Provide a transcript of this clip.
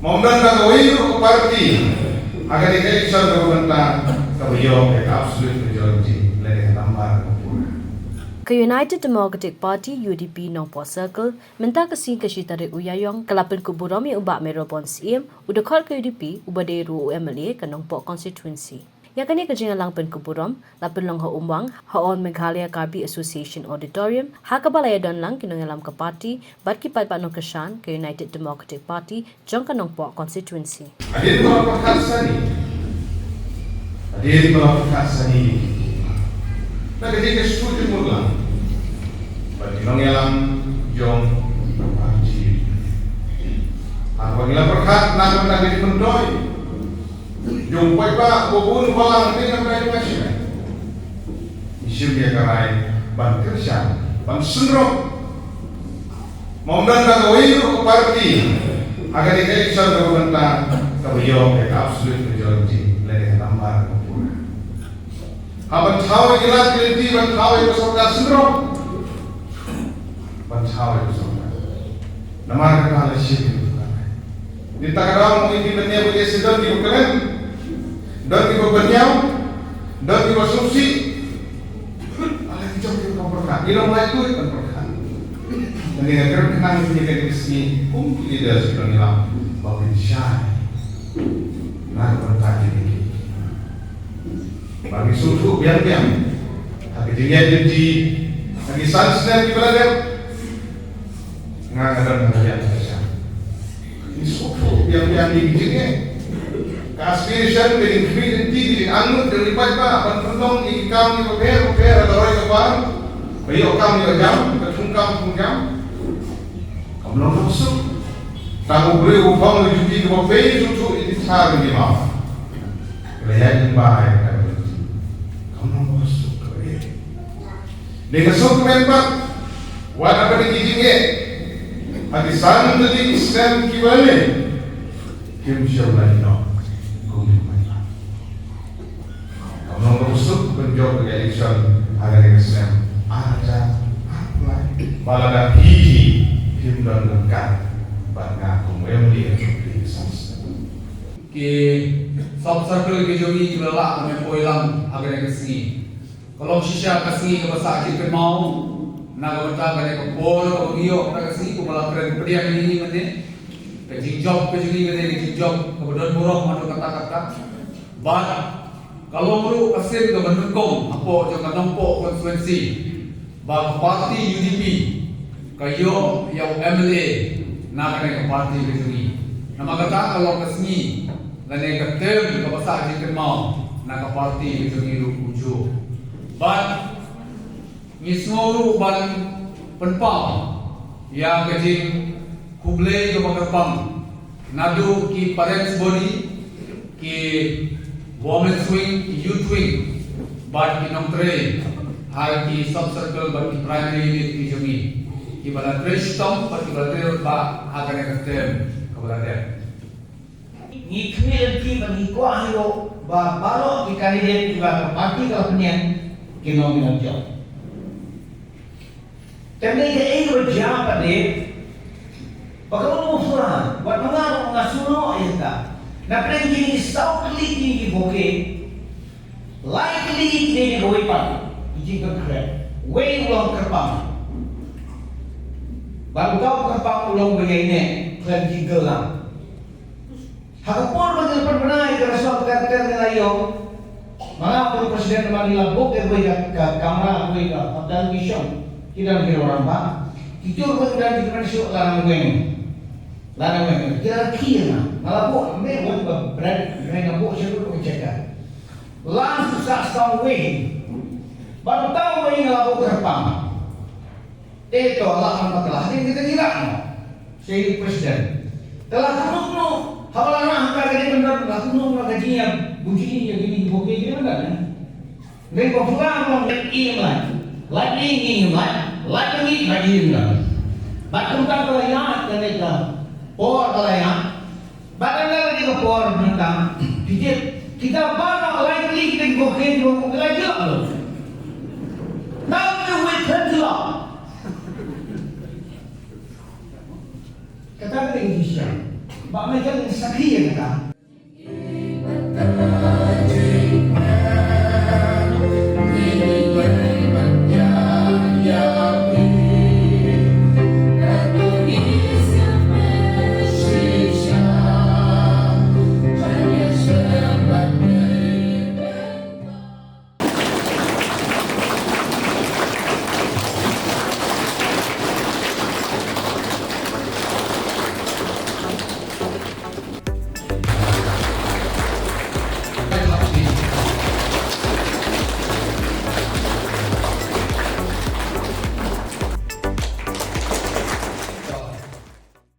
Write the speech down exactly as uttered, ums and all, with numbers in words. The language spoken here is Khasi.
Mo mdan ka wei ruh ka party ha ka dei ka election ka mynta ka ba ïoh ka absolute majority lane ka nambar ka pura. Ka United Democratic Party, U D P, Nongpoh Circle, mynta ka sngi ka shi tarik u Ïaïong ka la pynkup burom ïa u Bah Mayral Born Syiem, u dkhot ka U D P, u ba dei ruh u M L A ka Nongpoh constituency. Ïa kane ka jingïalang pynkup burom la pynlong ha Umwang ha All Meghalaya Karbi Association Auditorium, ha kaba la ïadon lang ki nongïalam ka party bad ki paidbah nongkyrshan ka United Democratic Party jong ka Nongpoh constituency. Hadien ba la pyrkhat sani, hadien ba la pyrkhat sani na ka jingïasyllok jingmut lang bad ki nongïalam jong ka party, haba ngi la pyrkhat na ka bynta ka jingmyntoi jong u paidbah ba bun ba lang dei na ka bynta ka shynrang. Ngi shim ïa ka rai ban kyrshan, ban synrop. Mo mdan ka wei ruh ka party ha ka dei ka election ka mynta ka ba ïoh ka absolute majority lane ka nambar ka pura. Ha ban thaw ïa ki lad ki lynti, ban thaw ïa ka sorkar synrop. Ban thaw ïa ka sorkar. Namar kata la shim ïa ka sorkar. Ngi ta ka daw ngi ki ban ïa ba ïa sidon ki ba kren. Don ki ba ban ïa. Don ki ba sumsi. Ala ki jong ki ba pyrkhat. Ngi long lai tu ban pyrkhat. Ngi nga kren khnang ngi ka dei sngi kum ki leaders ki long ngi lam ba pynshai. Na ka bynta ki dei ki. Ba ngi sngewthuh biang biang ha ka jingïaid lynti ha ki san snem kiba la dep. Nga nga don ha ka jingïaid lynti. Ngi sngewthuh biang biang ïa ki jingeh, ka aspiration, ka jingkhmih lynti, ka jingangnud jong ki paidbah ban pynlong ïa ki kam kiba pher bapher ha ka roi ka par, ba ïoh kam ïoh jam, ka thung kam thung jam. Kam long kam suk. Tang u briew u phong u juti kaba pei suk suk ïa ki thar ïa ki maw. Ka la ïaid lyngba ïa ka lynti. Kam long kam suk ka ba ïa. Dei ka suk ka ba ïa pat. Wat haba dei ki jingeh ha ki san tylli ki snem kiba la leit, kim shym la ïoh kum ki paidbah. Kam long ka suk ban jop ka election ha kane ka snem ar hajar arphew lai. Ba lada phi hi phim don ryngkat bad nga kum u M L A ka jong phi ka snem. Ki sub circle ki jong ngi ki ba la lah ban poi lang ha kane ka sngi. Ka long shisha ka sngi kaba sah jingkynmaw na ka bynta kane ka por kaba ngi ïoh na ka sngi kumba la kren pdiang ïa ngi mynne. Ka jingjop ka jong ngi ka dei ka jingjop kaba don burom haduh katta katta. Bad ka long ruh ka sien kaba nyngkong hapoh jong ka Nongpoh constituency ba ka party U D P ka ïoh ïa u M L A na kane ka party ka jong ngi. Namar kata ka long ka sngi lane ka term kaba sah jingkynmaw na ka party ka jong ngi ruh kumjuh. Bad ngi sngew ruh ban pynpaw ïa ka jingkhublei kaba kyrpang naduh ki parents body, ki women's wing, ki youth wing, bad ki nongtrei ha ki sub circle bad ki primary unit ki jong ngi, kiba la trei shitom bad kiba la trei rangbah ha kane ka term kaba la dep. Ngi khmih lynti ba ngi kwah hi ruh ba baroh ki candidate kiba ka party ka la pynïaid kin long ki nongjoh. Te mynta kaei kaba jia pat de ba ka long u phra wat ma nga ruh nga sngewthuh ïa kata. Napdeng kine ki saw tylli ki bouquet, lai tylli ki dei na kawei pat ki jingkyrkhu. Wei u long kyrpang. Bad uta u kyrpang u long ba ïaineh khlem jingkyrlang. Ha ka por ba ngi la pynbna ïa ka resort ter ter ngi la ïoh. Ma nga kum u president ma ngi la book ïa kawei ka, ka kamra, kawei ka hotel ngi shong. Ki don ki rangbah. Ki tur ba ngi don ki kmen shuh la nang weng. La nang weng. Ki la khie nga. Nga la book, me weng ba bret, me nga book shuh ka check ka. Lang suk sa song wei. Ba tang wei nga la book kyrpang. Te to la man bakla hadien kita kira no. Sei president. Te la kynnoh no. Haba la na hangta ka dei bynta la kynnoh no ka jingïa. Buji ni ya gini buki ni bynta ni. Ngi ko pura no ngi im lai. Lai ni ngi im lai. Lai ni lai ni lai. Ba kumta ka la ïa ka ne ka. Por ka la ïa. Ba ka la ïa ka por bynta. Kita, kita ba no lai ni kita ko ke ko ko la ïa lo. Now we will turn to law. Kata ka dei ka jingsiang. Ba nga ïeng sakhi ïa kata.